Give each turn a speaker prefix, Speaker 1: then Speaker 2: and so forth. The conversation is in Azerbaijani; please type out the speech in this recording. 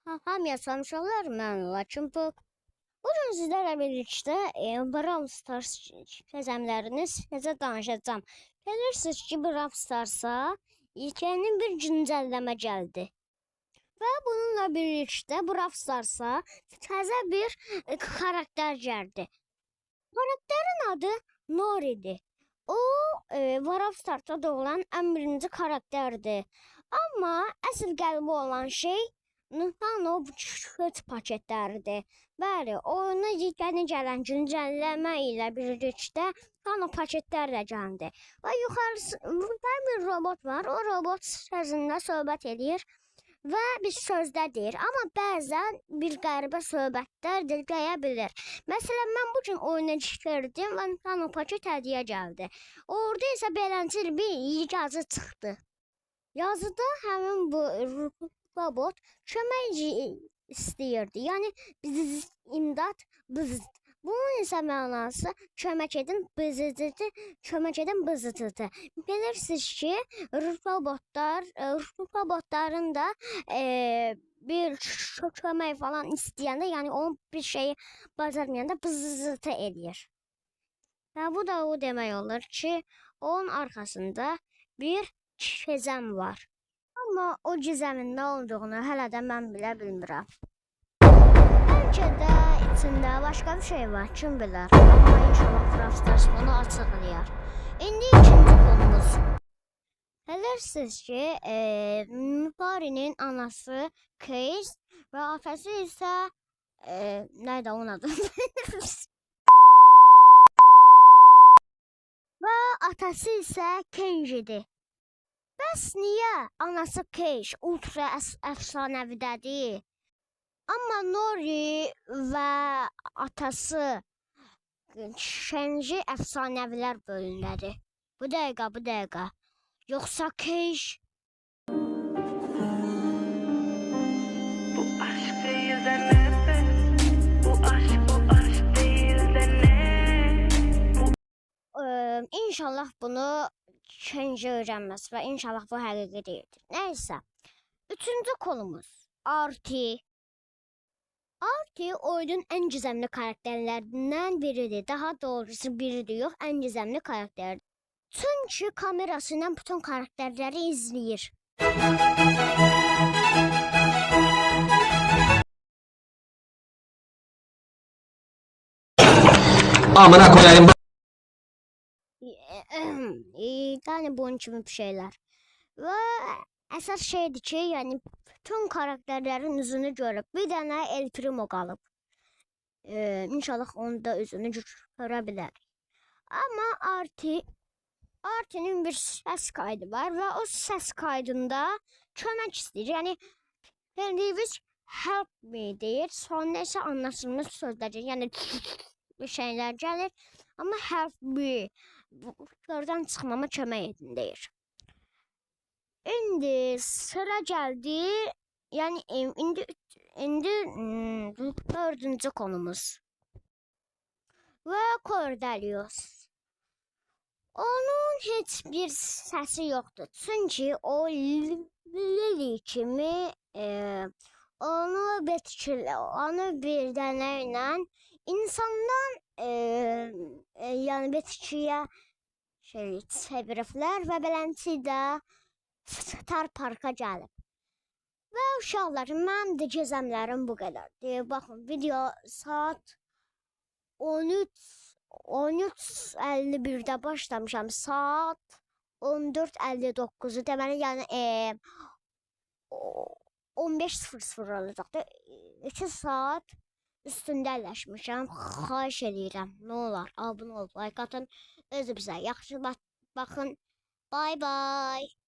Speaker 1: Hamıya salam uşaqlar, mən Laçın Puk. Bugün sizlərlə birlikdə Brawl Stars gizemlərini sizə danışacağam. Bilirsiniz ki, Brawl Stars'a yeni bir güncəlləmə gəldi. Və bununla birlikdə Brawl Stars'a təzə bir karakter gəldi. Karakterin adı Nori'dir. O, Brawl Stars'ta doğulan ən birinci karakterdir. Amma əsl qəlbi olan şey Nano köç paketləridir. Bəli, oyuna yeni gələn güncəlləmə ilə birlikdə nano paketlər də gəldi. Və yuxarısı burada bir robot var. O robot sözündə söhbət eləyir və bir sözdə deyir. Amma bəzən bir qəribə söhbətlər də gələ bilər. Məsələn, mən bu gün oyuna girdim və nano paket hədiyyə gəldi. Orada isə beləncil bir yazı çıxdı. Yazıda həmin bu robot kömək istəyirdi. Yəni biz imdad biz. Bunun isə mənası kömək edin bızıtı, kömək edin bızıtı. Bilirsiniz ki, robotlar, robotların da bir kömək falan istəyəndə, yəni onun bir şeyi bacarmayanda bızıtı eləyir. Və bu da o demək olur ki, onun arxasında bir gizəm var. Amma o gizəmin nə olduğunu hələ də mən bilə bilmirəm. Bəlkə də içində başqa bir şey var, kim bilər. Amma inşallah Brawl Stars bunu açıqlayar. İndi ikinci konumuz. Bilirsiniz ki, Nori'nin anası Case və atası isə nədir onun adı? Və atası isə Kenji'dir. Bəs niyə anası Case ultra əfsanəvidədir? Amma Nori və atası Kenji əfsanəvilər bölümündədir. Bu dəqiqə, bu dəqiqə. Yoxsa Case
Speaker 2: Bu aşk değil de ne? Bu aşk bu aşk değil de ne?
Speaker 1: İnşallah bunu Kenji öyrənməz və inşallah bu həqiqi deyildir. Nəysə. Üçüncü konumuz Arti. Arti oyunun ən gizemli karakterlərindən biridir. Daha doğrusu biridir, yox, ən gizemli karakterdir. Çünki kamerası ilə bütün karakterləri izləyir.
Speaker 3: Amına koyayım.
Speaker 1: Yəni bunun kimi bir şeylər. Və əsas şeydir ki, yəni bütün karakterlərin üzünü görüb. Bir dənə El Primo qalıb. İnşallah onun da üzünü görə bilərik. Amma Artinin bir səs kaydı var və o səs kaydında kömək istəyir. Yəni please help me deyir. Sonra isə anlaşılmaz sözlər gəlir. Yəni bir şeylər gəlir. Amma help me buradan çıxmama kömək edin deyir. İndi sıra gəldi. Yəni indi dördüncü konumuz. Və Cordelius. Onun heç bir səsi yoxdur. Çünki o Lily kimi onu bitkili, onu bir dənə ilə insandan yəni bitkiyə şey çeviriblər və beləncə də Star Parka gəlib. Və uşaqlar, mənim də gizemlərim bu qədərdir. Baxın, video saat 13:51-də başlamışam. Saat 14:59-u, deməli, yəni 15:00 olacaqdı. 2 saat üstündə ələşmişəm. Xahiş eləyirəm, nə olar, abunə olub, like atın. Özünüzə yaxşı baxın. Bye bye.